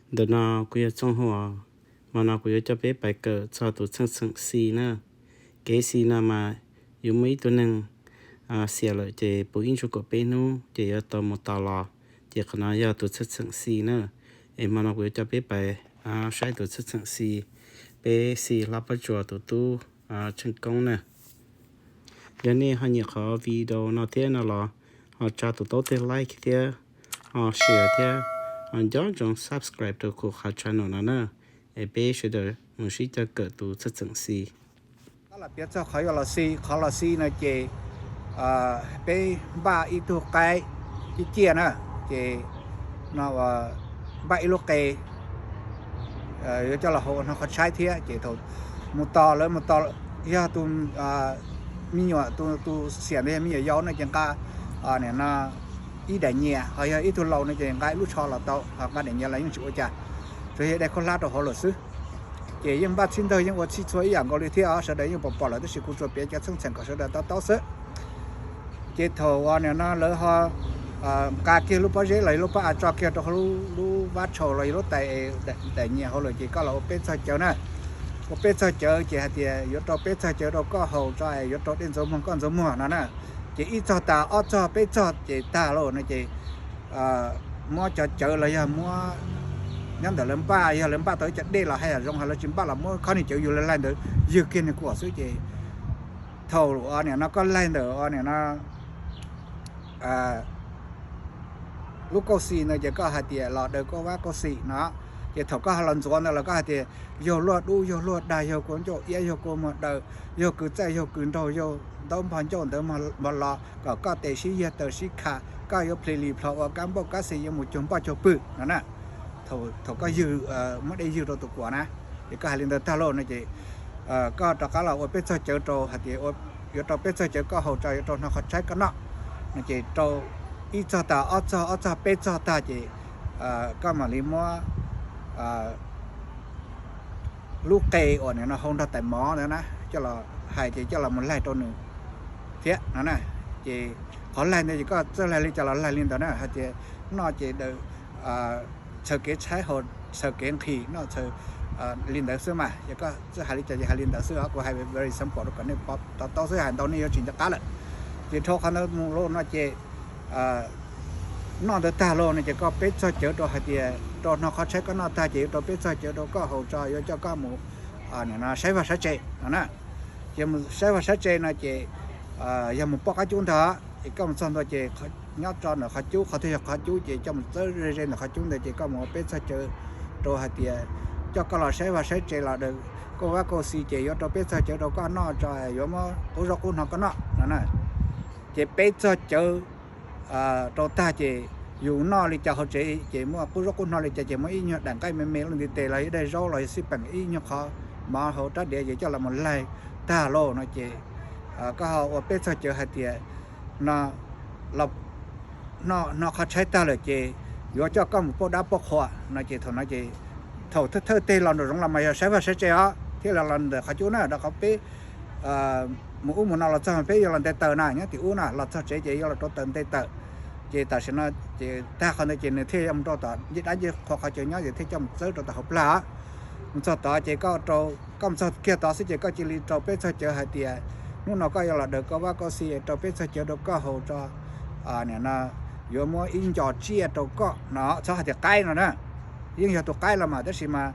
Ntawm no kuv yog Txooj Huas, hmo no kuv yuav coj peb pais kawm txog tus txheej txheem xi na. Kev xi no mas yus muaj ib tug neeg xiam lawm ces puv ib ntsug kaum peb hnub ces yuav tau mus tos los, ces qhov no yog tus txheej txheem xi na. Es hmo no kuv yuav coj peb pais saib tus txheej txheem xi, peb xi hlob Pob Tsuas tus tub Tsheej Koob na. Yog nej ho nyiam qhov video no thiab no los ho tsa tus taub teg like thiab ho share thiab ho nco ntsoov subscribe rau kuv qhov channel no na. Es peb sawv daws mus sib cog kawm tus txheej txheem xi. Tab lam piav txog qhov yuav los xi, qhov los xi no ces peb npaj ib tug qaib ciaj ciaj na, ces no npaj ib lub qe yuav coj los hau ua noj qhov tshaib thiab. Ces thaum mus tos lawv mus tos, yog tus me nyuam, tus xiam ntawd yog me nyuam yaus no ces nqa nim no ib daim nyias, ho yog ib tug laus no ces nqa ib lub tsho los tau, ho nqa daim nyias los yeej tsis ua cas, tsuas yog dai khaub hlab rau hauv lawm xwb. Ces yeej npaj txhib ntawg yeej ua txhij txhua ib yam nkaus li thiab os, sawv daws yeej pom pom lawm tab sis kuv tsuas piav cov txheej txheem kom sawv daws to taub xwb. Ces thaum uas nim no lawv ho nqa kiag lub pob zeb los yog lub pob av tso kiag rau hauv lub vab tshaus los yog lub tais, daim nyias hauv lawm ces koj los ua peb txog cawv na. Ua peb txog cawv ces hais tias yuav rau peb txog cawv rau koj haus tso es yuav rau dej ntxuav muag koj ntxuav muag no na. Ces ib txog tas ob txog peb txog ces tag lauj no ces muab cov cawv los yog muab, nyob ntawm lawv npaj, yog lawv npaj tau ib co dej los haj yam zoo, ho lawv tsis npaj los muab khob niag cawv yus laig laig ntawd ywg kiag niag kuam xwb. Ces thaum uas nim no koj laig ntawm uas nim no lub kauj xi ntawd ces koj hais tias los daws koj vab kauj xi no. Ces thaum koj ho los ntxuav ntawd los koj hais tias yog luaj dub yog luaj dag yog kua ncauj iab yog kua muag daws yog kws txaij yog kws nraug yog ntaub npog ncauj ntawv npog los kom koj tes sib yiag taw sib kha, koj yuav plhis li plho ua kab npauj kab xi yuav mus cuag npoj cuag pw no na. Thaum koj ywg, muab dej ywg rau tus kuam na, ces koj hais li ntawd tag lauj no ces koj rov qab los ua peb txog cawv rau hais tias yuav rau peb txog cawv koj haus tso yuav rau hnov qhov tshaib koj noj no ces rau ib txog tas ob txog, ob txog peb txog tag ces koj mam li muab lub qe uas nim no hau nrog tais mov ntawd na coj los hais ces coj los mus laig rau nws thiab no na. Ces qhov laig ntawd ces koj txawj laig li cas los laig li ntawd na, hais tias noj ces daws txhaws kev tshaib haus txhaws kev nqhis noj txhaws li ntawd xwb mas, ces koj txawj hais li cas ces hais li ntawd xwb os. Kuv hais very simple rau kom nej to taub xwb, hais ntau nej yuav tsis nco qab lawm. Ces dhau qhov ntawd mus lauj no ces noj ntawd tag lauj no ces koj peb txog cawv rau hais tias rau hnov qhov tshaib koj noj tag ces yuav rau peb txog cawv rau koj haus tso yuav coj koj mus nim no saib vaj saib tsev no na. Ces mus saib vaj saib tsev no ces yog mus poj qab cub ntag, ces koj mus txog ntua ces nyob tso ntawm qhov cub, qhov twg yog qhov cub ces coj mus txawb ze ze ntawm qhov cub ntawd ces koj mus ua peb txog cawv rau hais tias coj koj los saib vaj saib tsev los daws koj vab koj xi ces yuav rau peb txog cawv rau koj noj tso yuav muab qub zaub qub hno koj noj no na. Ces peb txog cawv rau tag ces yus noj li cas hauv tsev ces muaj qub zaub qub hno li cas ces muaj ib nyuag daim nqaij me me loj ntiv tes los yog daim zaub los yog xij peem ib nyuag qhov mov hauv rab diav ces coj los mus laig tag lauj no ces koj ho ua peb txog cawv hais tias no hnov qhov tshaib tag lawm ces yuav coj koj mus pauj dab pauj qhua no ces thaum no ces thaum thawj thawj teg los nraum zoov los mas yog saib vaj saib tsev os thiab los los ntawm qhov cub na rau qhov peb mus ub mus no los txog peb yuav los nte taws na nyob tim ub na los txog tsev ces yuav los rau taws nte taws. Ces tam sim no ces tag qhov ntawd ces nws thiaj yuav mus rau tom ncej dab ncej qhua qhov chaw nyob ces thiaj coj mus txawb rau tom hauv plag. Mus txog tod ces koj mus txog kiag tod xwb ces koj cia li rau peb txog cawv hais tias hnub no koj yuav los daws koj vab koj xi rau peb txog cawv rau koj haus tso nim no yuav muab ib nco tsiaj rau koj no, txhob hais tias qaib no na. Yeej yog tus qaib los mas tab sis mas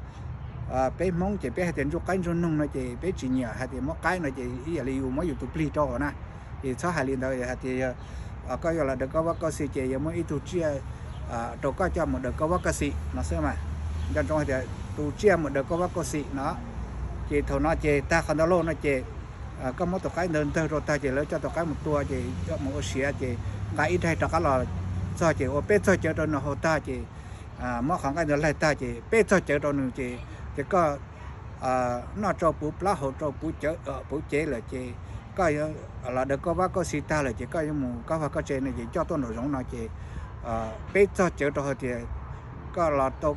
peb Hmoob ces peb hais tias ntsuj qaib ntsuj noog no ces peb tsis nyiam hais tias muab qaib no ces ib yam li yus muab yus tus plig rau na. Ces txhob hais li ntawd, hais tias koj yuav los daws koj vab koj xi ces yuav muab ib tug tsiaj rau koj coj mus daws koj vab koj xi no xwb mas. Nco ntsoov hais tias tus tsiaj mus daws koj vab koj xi no. Ces thaum no ces tag qhov ntawd lauj no ces koj muab tus qaib ntawd ntawg rau tag ces lawv coj tus qaib mus tua ces coj mus ua siav ces nqa ib daig rov qab los txog ces ua peb txog cawv rau nws haus tag ces muab qhov nqaij ntawd laig tag ces peb txog cawv rau nws ces, ces koj noj rau puv plab haus rau puv cev lawm ces koj yuav los daws koj vab koj xi tag lawm ces koj yuav mus koj vaj koj tsev no ces coj tuaj nraum zoov no ces peb txog cawv rau hais tias koj los tau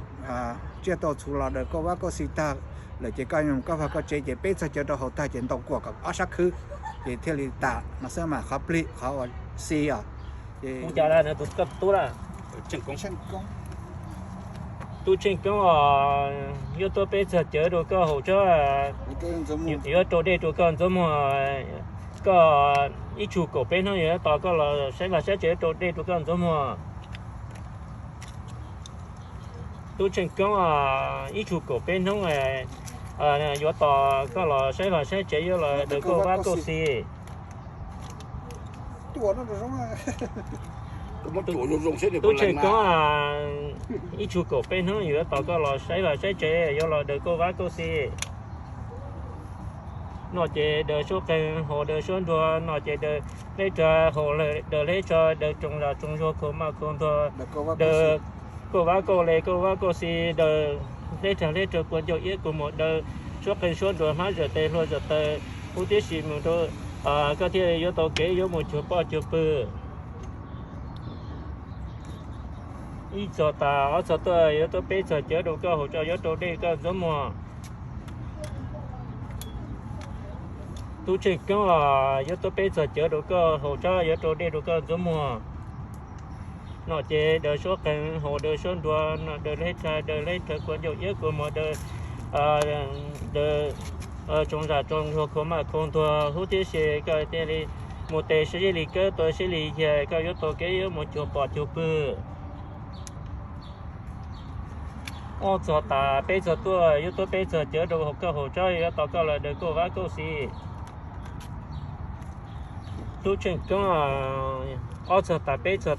tsiaj tau txhu los daws koj vab koj xi tag lawm ces koj yuav mus koj vaj koj tsev ces peb txog cawv rau haus tag ces ntaus kuam kom ob sab khwb ces thiaj li tas no xwb mas qhov plig qhov uas xi os. Ces Tub Tsheej Koob, yuav tuaj peb txog cawv rau koj haus tsob, yuav rau dej rau koj ntxuav muag. Koj ib tsug kaum peb hnub yuav tos koj los saib vaj saib tsev, yuav rau dej rau koj ntxuav muag. Tub Tsheej Koob, ib tsug kaum peb hnub yuav tos koj los saib vaj saib tsev, yuav los daws koj vab koj xi. Tub Tsheej Koob, ib tsug kaum peb hnub yuav tos koj los saib vaj saib tsev, yuav los daws koj vab koj xi. Noj ces daws suab qeeg, haus daws suab nruas, noj ces daws hleb rag, haus daws hleb rag, daws tsoos zam tsoos zuag, khaus maj khaus ntuag, daws koj vab koj le, koj vab koj xi, daws hleb rag hleb rag, kua ncauj iab kua muag, daws suab qeeg suab nruas, hmab zam tes hlua zam taw, huv tib si mus rau, koj thiaj yuav tau kev yuav mus cuag poj cuag pw. Ib txog tas ob txog tuaj yuav tuaj peb txog cawv rau koj haus tsob, yuav rau dej koj ntxuav muag. Tub Tsheej Koob, yuav tuaj peb txog cawv rau koj haus tsob, yuav rau dej rau koj ntxuav muag. Noj ces daws suab qeeg, haus daws suab nruas, noj daws hleb rag, daws hleb rag, kua ncauj iab kua muag, daws tsoos zam tsoos zuag, khaus maj khaus ntuag, huv tib si koj thiaj li mus tes sib li kawb, taw sib li yag, koj yuav tau kev yuav mus cuag poj cuag pw. Ob txog tas peb txog tuaj yuav tuaj peb txog cawv rau koj haus tsob, yuav tos koj los daws koj vab koj xi. Tub Tsheej Koob, ob txog tas peb txog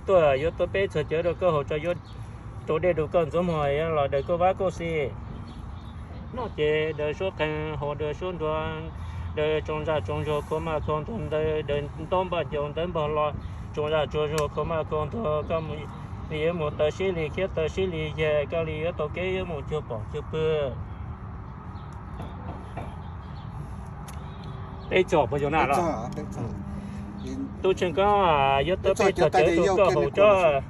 tuaj yuav tuaj peb txog cawv rau koj haus tsob, yuav rau dej rau koj ntxuav muag, yuav los daws koj vab koj xi. Noj ces daws suab qeeg, haus daws suab nruas, daws tsoos zam tsoos zuag, khaus maj khaus ntuag, daws ntaub npog ncaus ntawv npog lo, tsoos zam tsoos zuag, khaus maj khaus ntuag, koj li yuav mus taw sib li khiab taw sib li yag, koj li yuav tau kev yuav mus cuag poj cuag pw. Peb txog pog yog na los? Tub Tsheej Koob, yuav tuaj peb txog cawv rau koj haus tsob,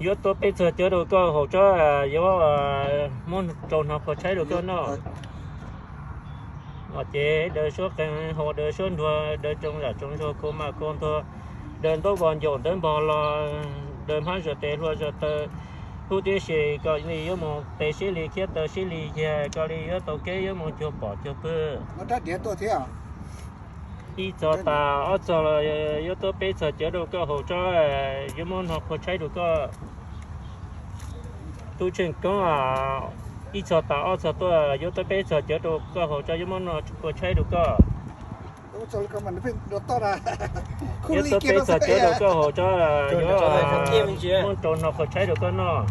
yuav tuaj peb txog cawv rau koj haus tsob, yuav muab rau hno qhuav tshaib rau koj noj. Noj ces daws suab qeeg, haus daws suab nruas, daws tsoos zam tsoos zuag, khaus maj khaus ntuag, daws ntaub npog ncaus ntawv npog lo, daws hmab zam tes hlua zam taw, huv tib si koj li yuav mus tes sib li khiab taw sib li yag, koj li yuav tau kev yuav mus cuag poj cuag pw. Ib txog tas ob txog los yuav tuaj peb txog cawv rau koj haus tsob, yuav muab hno qhuav tshaib rau koj. Tub Tsheej Koob, ib txog tas ob txog tuaj yuav tuaj peb txog cawv rau koj haus tsob, yuav muab hno qhuav tshaib rau koj. Yuav tuaj peb txog cawv rau koj haus tsob, yuav muab rau hno qhuav tshaib rau koj noj.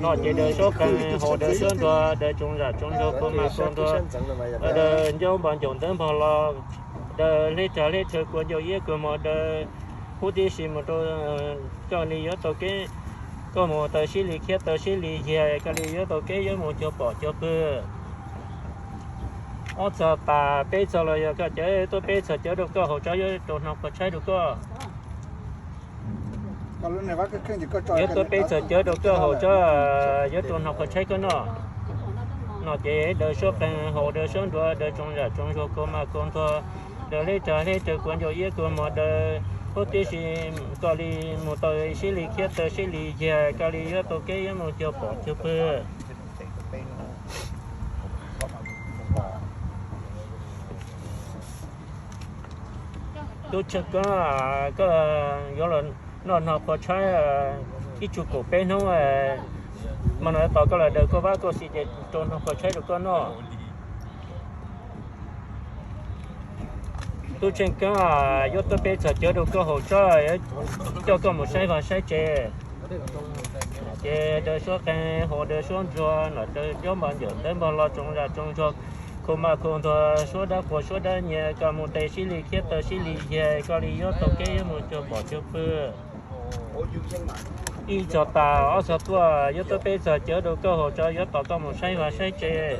Noj ces daws suab qeeg, haus daws suab nruas, daws tsoos zam tsoos zuag, khaus maj khaus ntuag, daws ntaub npog ncaus ntawv npog lo, daws hleb rag hleb rhawv, kua ncauj iab kua muag, daws huv tib si mus rau, koj li yuav tau kev, koj mus taw sib li khiab taw sib li yag, koj li yuav tau kev yuav mus cuag poj cuag pw. Ob txog tas peb txog los yog koj cawv, tuaj peb txog cawv rau koj haus tsob, yuav rau hno qhuav tshaib rau koj. Yuav tuaj peb txog cawv rau koj haus tsob, yuav rau hno qhuav tshaib koj noj. Noj ces daws suab qeeg, haus daws suab nruas, daws tsoos zam tsoos zuag, khaus maj khaus ntuag, daws hleb rag hleb rhawv, kua ncauj iab kua muag, daws huv tib si koj li mus taw sib li khiab taw sib li yag, koj li yuav tau kev yuav mus cuag poj cuag pw. Tub Tsheej Koob, koj yuav los noj hno qhuav tshaib ib tsug kaum peb hnub, mas no tos koj los daws koj vab koj xi ces rau hno qhuav tshaib rau koj noj. Tub Tsheej Koob, yuav tuaj peb txog cawv rau koj haus tsob, yuav coj koj mus saib vaj saib tsev. Ces daws suab qeeg, haus daws suab nruas, noj daws ntaub npog ncaus ntawv npog lo, tsoos zam tsoos zuag, khaus maj khaus ntuag, suab dab qhuas suab dab nyias, koj mus tes sib li khiab taw sib li yag, koj li yuav tau kev yuav mus cuag poj cuag pw. Ib txog tas ob txog tuaj yuav tuaj peb txog cawv rau koj haus tsob, yuav tos koj mus saib vaj saib tsev.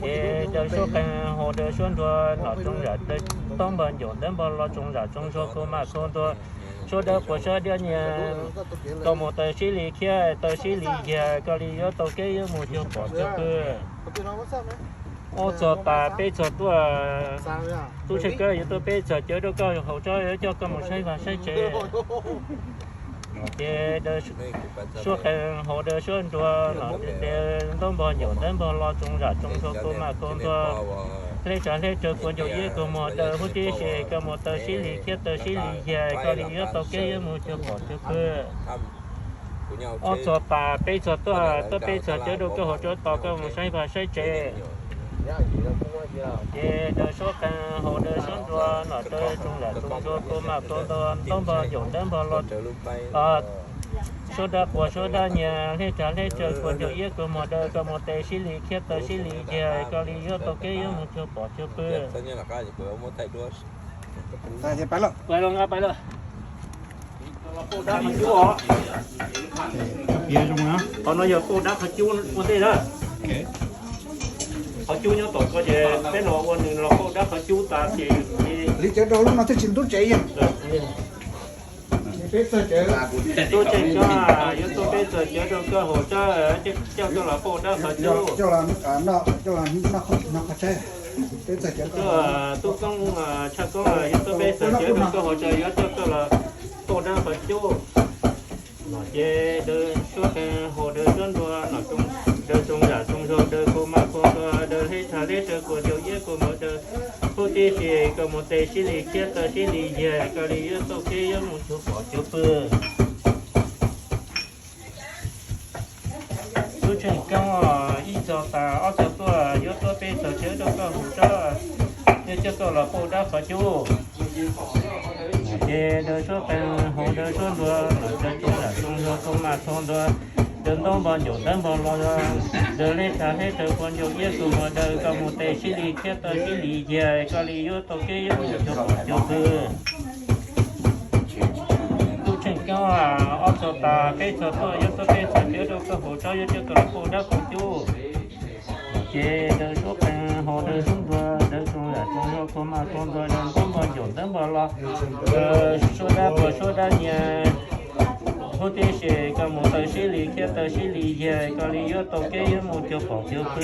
Ces daws suab qeeg, haus daws suab nruas, noj tsoos zam, ntaub npog ncaus ntawv npog lo, tsoos zam tsoos zuag, khaus maj khaus ntuag, suab dab qhuas suab dab nyias, koj mus taw sib li khiab taw sib li yag, koj li yuav tau kev yuav mus cuag poj cuag pw. Ob txog tas peb txog tuaj, Tub Tsheej Koob, yuav tuaj peb txog cawv rau koj haus tsob, yuav coj koj mus saib vaj saib tsev. Ces daws suab qees haus daws suab nruas los daws ntaub npog ncaum ntaub npog lo tsoos zam tsoos zog kua maj kua ntuag, hleb tsav hleb tsawv kua ncau iab kua muag daws huab tib si koj mus taw sib li khiab taw sib li yag koj li yuav tau kiab yuav mus cuag pom cuag pw. Ob txog tas peb txog tuaj, tuaj peb txog cawv rau koj haus tso tos koj mus saib vaj saib tsev. Ces daws suab qees haus daws suab nruas los daws tsoos zam tsoos zog kua maj kua ntuag ntaub npog ncaum ntaub npog lo suab dab quas suab dab nyias hleb tsav hleb tsawv kua ncau iab kua muag daws koj mus taw sib li khiab taw sib li yag koj li yuav tau kiab yuav mus cuag pom cuag pw. Pais los nqa pais lawm. Qhov no yog pauj dab qhov cub ua ntej na. Qhov cub nyob tom ko ces peb los ua nws los pauj dab qhov cub tas ces li cov rau lub no thiaj tsis ntub tsev. Tub tseem coob, yuav tuaj peb txog cawv rau koj haus tso, coj koj los pauj dab qhov cub. Tub koob tshaj koob, yuav tuaj peb txog cawv rau koj haus tso, yuav coj koj los pauj dab qhov cub. Los ces daws suab qees haus daws suab nruas los daws tsoos zam tsoos zog daws kua maj kua ntuag daws hleb tsav hleb tsawv kua ncau iab kua muag daws huab tib si koj mus taw sib li khiab taw sib li yag koj li yuav tau kiab yuav mus cuag pom cuag pw. Tub tseem coob, ib txog tas ob txog tuaj, yuav tuaj peb txog cawv rau koj haus tso, yuav coj koj los pauj dab qhov cub. Ces daws suab qees haus daws suab nruas los daws tsoos zam tsoos zog kua maj kua ntuag daws ntaub npog ncaum ntaub npog lo, daws hleb tsav hleb tsawv kua ncau iab kua muag daws koj mus taw sib li khiab taw sib li yag koj li yuav tau kiab yuav mus cuag pom cuag pw. Tub tseem coob, ob txog tas peb txog tuaj, yuav tuaj peb txog cawv rau koj haus tso, yuav coj koj los pauj dab qhov cub. Ces daws suab qees haus daws suab nruas daws tsoos zam tsoos zog kua maj kua ntuag daws ntaub npog ncaum ntaub npog lo, suab dab quas suab dab nyias huab tib si koj mus taw sib li khiab taw sib li yag koj li yuav tau kiab yuav mus cuag pom cuag pw.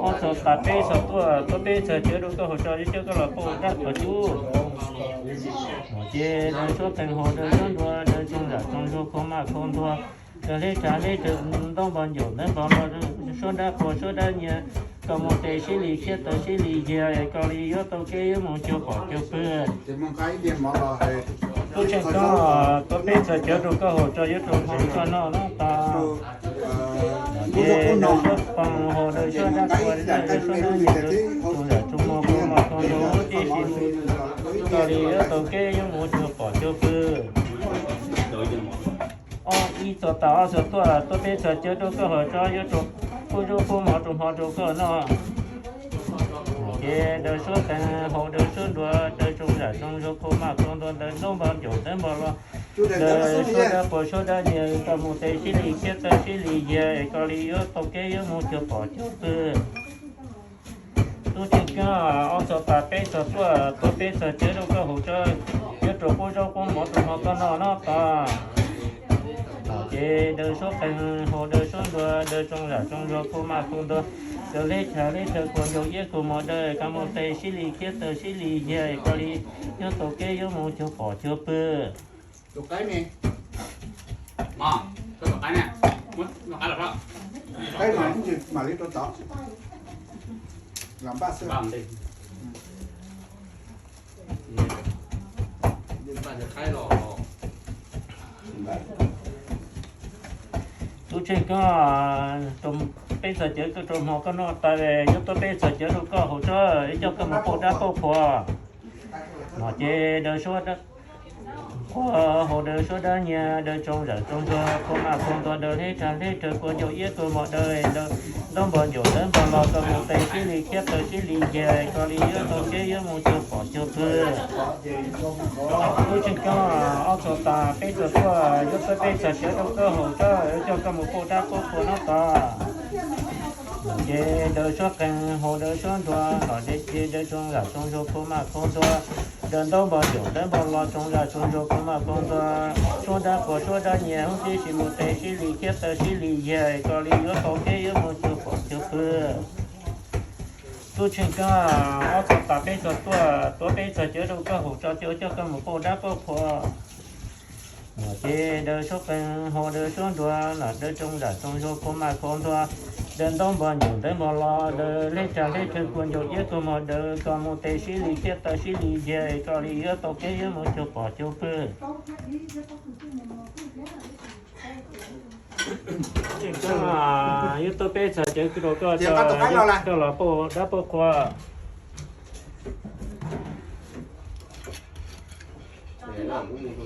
Ob txog tas peb txog tuaj, tuaj peb txog cawv rau koj haus tso, yuav coj koj los pauj dab qhov cub. Ces daws suab qees haus daws suab nruas daws tsoos zam tsoos zog kua maj kua ntuag, daws hleb tsav hleb tsawv ntaub npog ncaum ntaub npog lo, suab dab quas suab dab nyias koj mus taw sib li khiab taw sib li yag koj li yuav tau kiab yuav mus cuag pom cuag pw. Tub tseem coob, tuaj peb txog cawv rau koj haus tso, yuav rau hmo koj noj noj tas. Ces daws suab qees haus daws suab dab quas daws suab dab nyias daws tsoos zam tsoos zog kua maj kua ntuag huab tib si koj li yuav tau kiab yuav mus cuag pom cuag pw. Ob ib txog tas ob txog tuaj, tuaj peb txog cawv rau koj haus tso, yuav rau qub zaub qub mov rau hmo rau koj noj. Ces daws suab qees haus daws suab nruas daws tsoos zam tsoos zog kua maj kua ntuag daws ntaub npog ncaum ntaub npog lo, daws suab dab quas suab dab nyias koj mus taw sib li khiab taw sib li yag koj li yuav tau kiab yuav mus cuag pom cuag pw. Tub tseem coob, ob txog tas peb txog tuaj, tuaj peb txog cawv rau koj haus tso, yuav rau qub zaub qub mov rau hmo koj noj noj tas. Ces daws suab qees haus daws suab nruas daws tsoos zam tsoos zog kua maj kua ntuag, daws hleb tsav hleb tsawv kua ncau iab kua muag daws koj mus taw sib li khiab taw sib li yag koj li yuav tau kiab yuav mus cuag pom cuag pw. Tub tseem coob, peb txog cawv koj rau hmo koj noj tas, yuav tuaj peb txog cawv rau koj haus tso, yuav coj koj mus pauj dab pauj qhua. No ces daws suab quas haus daws suab dab nyias daws tsoos zam tsoos zog kua maj kua ntuag daws hleb tsav hleb tsawv kua ncau iab kua muag daws ntaub npog ncaum ntaub npog lo koj mus taw sib li khiab taw sib li yag koj li yuav tau kiab yuav mus cuag pom cuag pw. Tub tseem coob, ob txog tas peb txog tuaj, yuav tuaj peb txog cawv rau koj haus tso, yuav coj koj mus pauj dab pauj qhua noj tas. Ces daws suab qees haus daws suab nruas los ces daws tsoos zam tsoos zog kua maj kua ntuag, daws ntaub npog ncaum ntaub npog lo tsoos zam tsoos zog kua maj kua ntuag, suab dab quas suab dab nyias huab tib si mus taw sib li khiab taw sib li yag koj li yuav tau kiab yuav mus cuag pom cuag pw. Tub tseem coob, ob txog tas peb txog tuaj, tuaj peb txog cawv rau koj haus tso, yuav coj koj mus pauj dab pauj qhua. Ces daws suab qees haus daws suab nruas, daws tsoom zam tsoom zuag kua maj kua ntuag, daws ntaub npog ncum ntawv npog los, daws hleb tsag hleb rhawv kua ncaug iab kua mog, daws koj mus tes sib li thiab taw sib li yag, koj li yuav tau kev yuav mus cuag pom cuag pw. Yuav tuaj peb txhais cawv rau koj, koj los pauj dab pauj qhua. Ces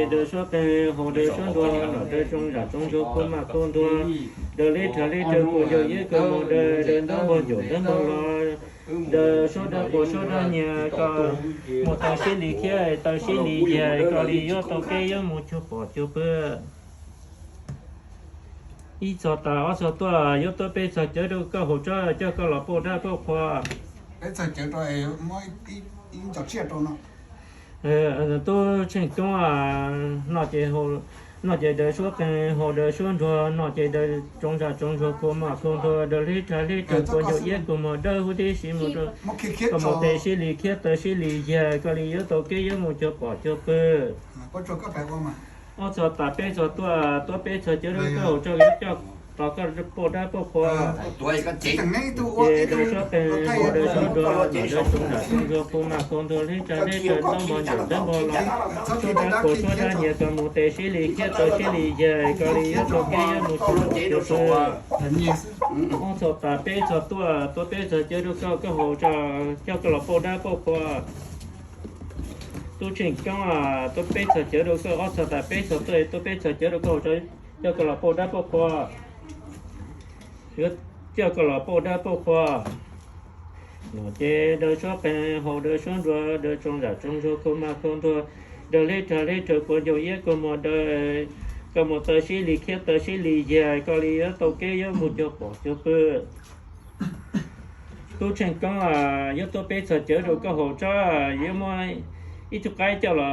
daws suab qees haus daws suab nruas, daws tsoom zam tsoom zuag kua maj kua ntuag, daws hleb rhawv hleb rhawv kua ncaug iab kua mog, daws ntaub npog ncum ntawv npog los, daws suab dab quas suab dab nyiag, koj mus taw sib li thiab taw sib li yag, koj li yuav tau kev yuav mus cuag pom cuag pw. Ib txhais tas ob txhais tuaj, yuav tuaj peb txhais cawv rau koj haus tso, coj koj los pauj dab pauj qhua. Peb txhais cawv rau, muab ib nco tsiaj rau no. Tub Tsheej Koob, no ces daws suab qees haus daws suab nruas, no ces daws tsoom zam tsoom zuag kua maj kua ntuag, daws hleb rhawv hleb rhawv kua ncaug iab kua mog, dawb huv tib si mus rau, koj mus tes sib li thiab taw sib li yag, koj li yuav tau kev yuav mus cuag pom cuag pw. Ob txhais tas peb txhais tuaj, tuaj peb txhais cawv rau koj haus tso, coj tos koj pauj dab pauj qhua. Ces daws suab qees haus daws suab nruas, daws tsoom zam tsoom zuag kua maj kua ntuag, hleb tsag hleb rhawv ntaub npog ncum ntawv npog los, suab dab quas suab dab nyiag, koj mus tes sib li thiab taw sib li yag, koj li yuav tau kev yuav mus cuag pom cuag pw. Ob txhais tas peb txhais tuaj, tuaj peb txhais cawv rau koj, koj haus tso, coj koj los pauj dab pauj qhua. Tub Tsheej Koob, tuaj peb txhais cawv rau koj, ob txhais tas peb txhais tuaj, tuaj peb txhais cawv rau koj haus tso, coj koj los pauj dab pauj qhua. Yuav coj koj los pauj dab pauj qhua. No ces daws suab qees haus daws suab nruas, daws tsoom zam tsoom zuag kua maj kua ntuag, daws hleb rhawv hleb rhawv kua ncaug iab kua mog, daws koj mus taw sib li thiab taw sib li yag, koj li yuav tau kev yuav mus cuag pom cuag pw. Tub Tsheej Koob, yuav tuaj peb txhais cawv rau koj haus tso, yuav muab ib tug qaib coj los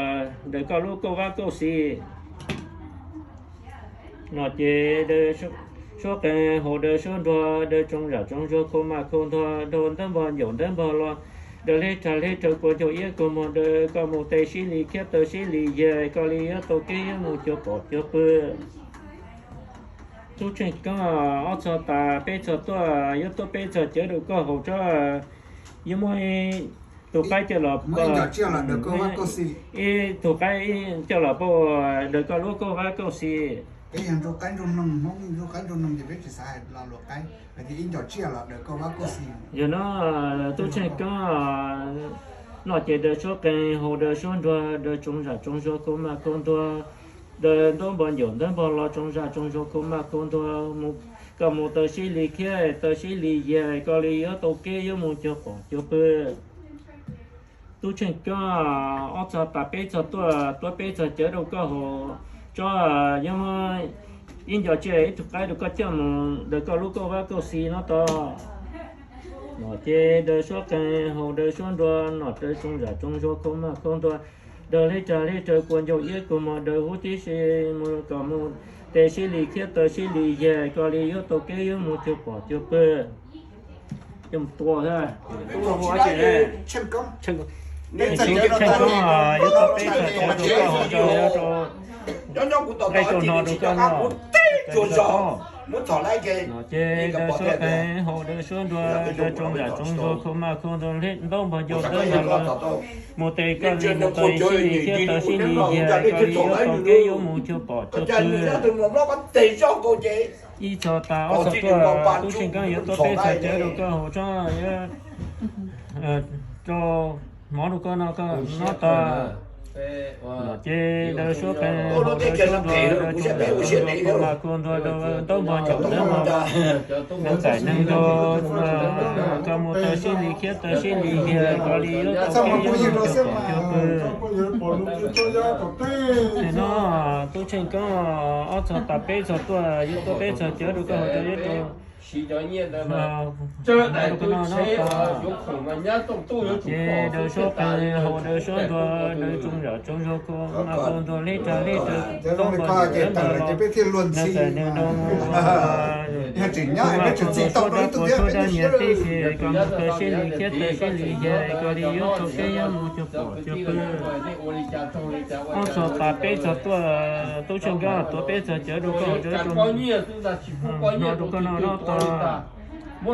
daws koj lub kauj vab kauj xis. No ces daws suab qees haus daws suab nruas, daws tsoom zam tsoom zuag kua maj kua ntuag, daws ntaub npog ncum ntawv npog los, daws hleb rhawv hleb rhawv kua ncaug iab kua mog, daws koj mus tes sib li thiab taw sib li yag, koj li yuav tau kev yuav mus cuag pom cuag pw. Tub Tsheej Koob, ob txhais tas peb txhais tuaj, yuav tuaj peb txhais cawv rau koj haus tso, yuav muab ib tug qaib coj los, ib tug qaib coj los pauj daws koj lub kauj vab kauj xis. Yog no, Tub Tsheej Koob, no ces daws suab qees haus daws suab nruas, daws tsoom zam tsoom zuag kua maj kua ntuag, daws ntaub npog ncum ntawv npog los, tsoom zam tsoom zuag kua maj kua ntuag, koj mus taw sib li thiab taw sib li yag, koj li yuav tau kev yuav mus cuag pom cuag pw. Tub Tsheej Koob, ob txhais tas peb txhais tuaj, tuaj peb txhais cawv rau koj haus tso, yuav muab ib nco tsiaj ib tug qaib rau koj coj mus daws koj lub kauj vab kauj xis no tod. No ces daws suab qees haus daws suab nruas, no daws tsoom zam tsoom zuag kua maj kua ntuag, daws hleb rhawv hleb rhawv kua ncaug iab kua mog, daws huv tib si mus kom mus tes sib li thiab taw sib li yag, koj li yuav tau kev yuav mus cuag pom cuag pw. Coj mus tua, Tsheej Koob, yuav tau peb txhais cawv rau koj haus tso, rau nqaij rau hno rau koj noj. No ces daws suab qees haus daws suab nruas, daws tsoom zam tsoom zuag kua maj kua ntuag, hleb ntaub npog ncauj ntawv npog los, mus tes koj li mus taw sib li thiab taw sib li yag, koj li yuav tau kev yuav mus cuag pom cuag pw. Ib txhais tas ob txhais tuaj, Tub Tsheej Koob yuav tuaj peb txhais cawv rau koj haus tso, rau hmov rau koj no koj noj tag. No ces daws suab qees haus daws suab nruas, daws tsoom zam tsoom zuag kua maj kua ntuag, daws ntaub npog ncum ntawv npog, neeg txais neeg nrog, koj mus taw sib li thiab taw sib li yag, koj li yuav tau kev yuav mus cuag pom cuag pw. No Tub Tsheej Koob, ob txhais tas peb txhais tuaj, yuav tuaj peb txhais cawv rau koj haus tso, yuav rau hmov rau koj no noj tag. Ces daws suab qees haus daws suab nruas, daws tsoom zam tsoom zuag kua maj kua ntuag, hleb rhawv hleb rhawv ntaub npog ncum ntawv npog los, neeg txais neeg nrog, Suav dab quas suav dab nyias tib si, koj mus taw sib li khiav taw sib li yag, koj li yuav tau kev yuav mus cuag pom cuag pw. Ob txog tas peb txog tuaj, tub Tsheej Koob tuav peb txog cawv rau koj hauv tso, no rau koj noj no tag. Ces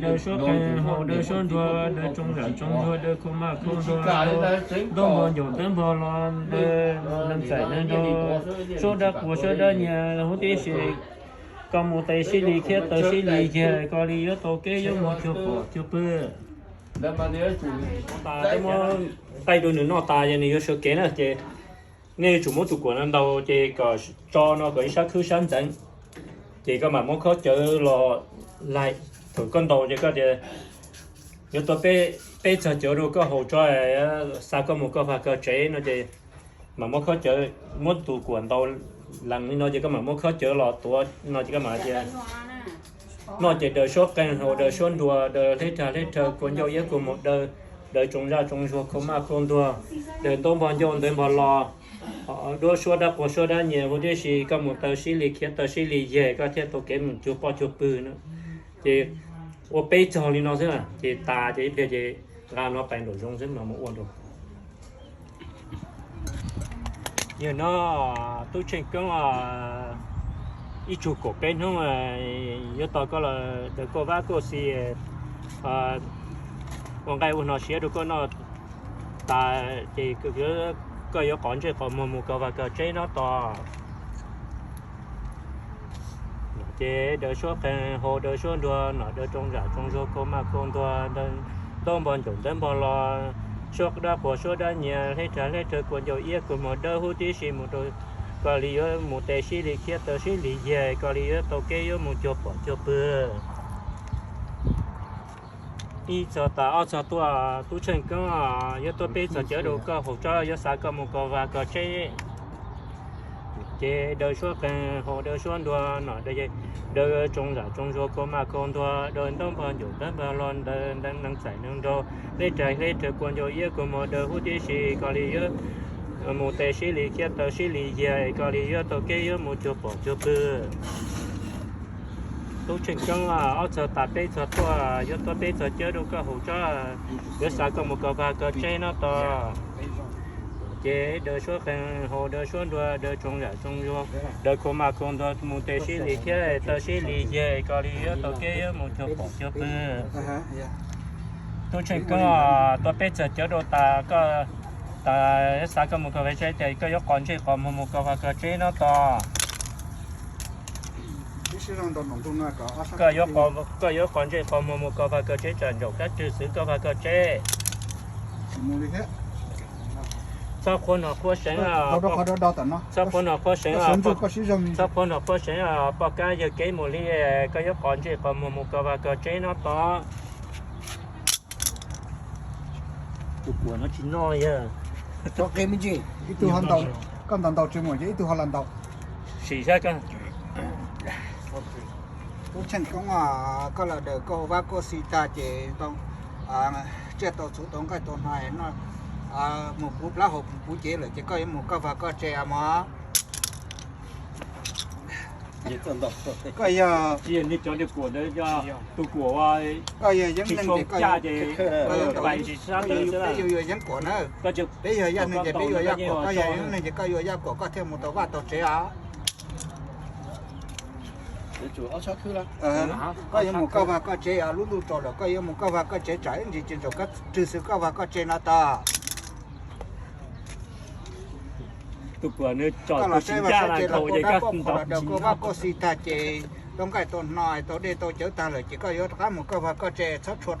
daws suab qees haus daws suab nruas, daws tsoo zam tsoo ntsuag, daws khau maj khau ntuag, daws ntaub npog ncaum ntaub npog los, daws neeg txais neeg nraug, suab dab quas suab dab nyias huv tib si, koj mus taw sib li khiav taw sib li yag, koj li yuav tau kev yuav mus cuag pom cuag pw. Muab taij rau nws noj tas ces nws yuav sawv kev na ces nej yuav tsum muab tus kuam no ntaus ces kom tso no kom ib sab khwb sab ntxeev, ces koj mam muab khob cawv los laim. Thaum koj ntaus ces koj tias yuav tau peb txog cawv rau koj haus tso, xa koj mus koj vaj koj tsev no ces mam muab khob cawv, muab tus kuam ntaus lees li no ces koj mam muab khob cawv los tuav no ces koj mam tias noj ces daws suab qees haus daws suab nruas, daws hleb rag hleb rhaw kua ncauj iab kua muag, daws tsoo zaj tsoo ntsuag khau maj khau ntuag, daws ntaub npog ncauj ntaub npog los, duab suab dab quas suab dab nyias huv tib si, koj mus taw sib li khiav taw sib li yag koj thiaj tau kev mus cuag poj cuag pw no. Ces ua peb txog li no xwb ces tas ces ib pliag ces nqa no pais nraum zoov xwb mas mus ua nraum. Yog no tub Tsheej Koob ib tsug kaum peb hnub yuav tos koj los daws koj vab koj xi ua nqaij ua hno siab rau koj noj tas ces koj yuav qov ntsej qov muag mus koj vaj koj tsev no tos. Ces daws suab qees haus daws suab nruas, nom daws tsoo zam tsoo ntsuag khau maj khau ntuag, ntaub npog ncaum ntaub npog los, suab dab quas suab dab nyias, hleb rag hleb rhaw kua ncauj iab kua muag, dawb huv tib si mus rau, koj li yuav mus taw sib li khiav taw sib li yag, koj li yuav tau kev yuav mus cuag pom cuag pw. Ib txog tas ob txog tuaj tub Tsheej Koob, yuav tuaj peb txog cawv rau koj haus tso, yuav xa koj mus koj vaj koj tsev. Ces daws suab qees haus daws suab nruas, nom daws tsoo zam tsoo ntsuag khau maj khau ntuag, daws ntaub npog ncaum ntaub npog los, daws neeg txais neeg nraug, hleb rag hleb rhaw kua ncauj iab kua muag, dawb huv tib si, koj li yuav mus taw sib li khiav taw sib li yag, koj li yuav tau kev yuav mus cuag pom cuag pw. Tub Tsheej Koob, ob txog tas peb txog tuaj, yuav tuaj peb txog cawv rau koj haus tso, yuav xa koj mus koj vaj koj tsev no tos. Ces daws suab qees haus daws suab nruas, daws tsoo zam tsoo ntsuag, daws khau maj khau ntuag, mus taw sib li khiav taw sib li yag, koj li yuav tau kev yuav mus cuag pom cuag pw. Tub Tsheej Koob, tuaj peb txog cawv rau tas, tas yuav xa koj mus koj vaj tsev, ces koj yuav qov ntsej qov muag mus koj vaj koj tsev no tos. Koj yuav qov ntsej qov muag mus koj vaj koj tsev, tsam ntsaum kab rwg xwv koj vaj koj tsev. Txhob qhuab nom qhuab seev, txhob qhuab nom qhuab seev, txhob qhuab nom qhuab seev, poj kab yawg kev mus li, koj yuav qov ntsej qov muag mus koj vaj koj tsev no tos. Tus kuam no tsis noj yog. Tso qe me ntsis, ib tug ho ntaus, koj ntaus ntaus tsis muaj ces ib tug ho los ntaus. Sim saib koj. Tub Tsheej Koob, koj los daws koj vab koj xi tag ces tau tsiaj tau txhuv tau nqaij tau hno no mus puv plaub hau puv cev lawm ces koj yuav mus koj vaj koj tsev mog. Koj yog, koj yog yeeb neeg ces koj yuav, peb yuav yuav yeeb kuam na. Peb yog yaj neeg ces peb yuav yaj kuam, koj yog yeeb neeg ces koj yuav yaj kuam koj thiaj mus tau vaj tau tsev os. Koj yuav mus koj vaj koj tsev os, lub ntuj tsaus lawm koj yuav mus koj vaj koj tsev, tsam ib ntsis ces ntsaum kab rwg xwb koj vaj koj tsev no tos. Koj los saib vaj saib tsev los koj dab poj qhov los daws koj vab koj xi tag ces tau nqaij tau hno tau dej tau cawv tag lawm ces koj yuav rov qab mus koj vaj koj tsev, txhob tshua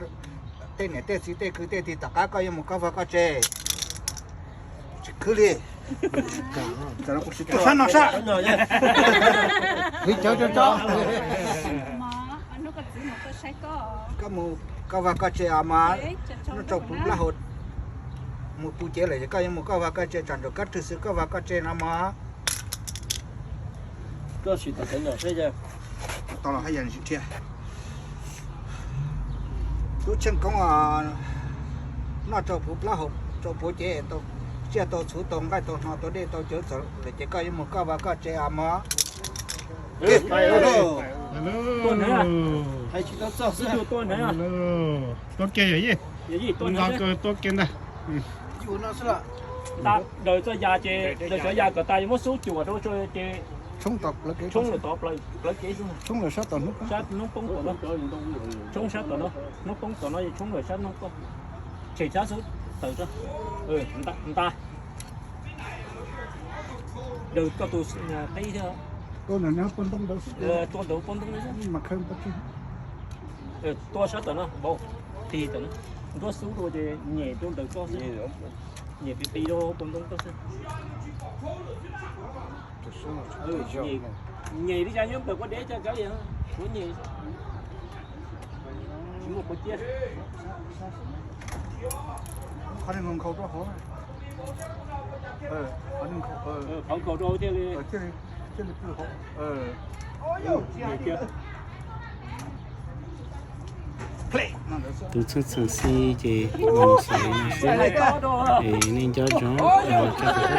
tej niam tej txiv tej kwv tej tij tom qab, koj yuav mus koj vaj koj tsev. Tsis khwv li. Sab no sab. Li cawv tso tso. Koj mus koj vaj koj tsev os mas, nub rau puv plaub hau mus puv cev lawm ces koj yuav mus koj vaj koj tsev, tsam ntsaum kab rwg xwb koj vaj koj tsev no mog. Tub Tsheej Koob, noj rau puv plaub hau rau puv cev, tsiaj tau txhuv tau nqaij tau hno tau dej tau cawv txog lawm ces koj yuav mus koj vaj koj tsev os mog. Tuaj ke yog yij, nto tuaj ke ntag. Daws txoj ya ces daws txoj ya kom tas yuav muab xub cuam rau ces tshoob lawm tod plawv kev xwb. Sab hnub poob tom no, tshoob sab tom no, hnub poob tom no tshoob lawm sab hnub poob, tshem sab xub tawm rau nta. Daws koj tus qib thiab. Tua ntawd poj ntoob, tua sab tom no, npau tig tom no, nruab xub rau ces nyem rau ntawm koj xwb, nyem pis pis rau poj ntoob koj xwb. Nyem li cas nyob ntawm koj deb cas kab li, kuv nyem tsis muaj quav ciab. Qhov nkhaus rau hauv, qhov nkhaus rau hauv thiaj li, thiaj li pw hauv. Tus txheej txheem xij ces mus xav li no xwb. Es nej nco ntsoov tsa tus kab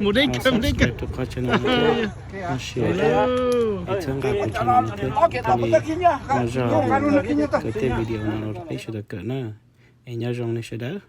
tag like thiab subscribe rau qhov channel no thiab, tab sis thiab es txhawb nqa kuv channel no thiab, thiaj li muaj zog kawm tej video no rau peb sawv daws kawm na. Es nyob zoo nej sawv daws.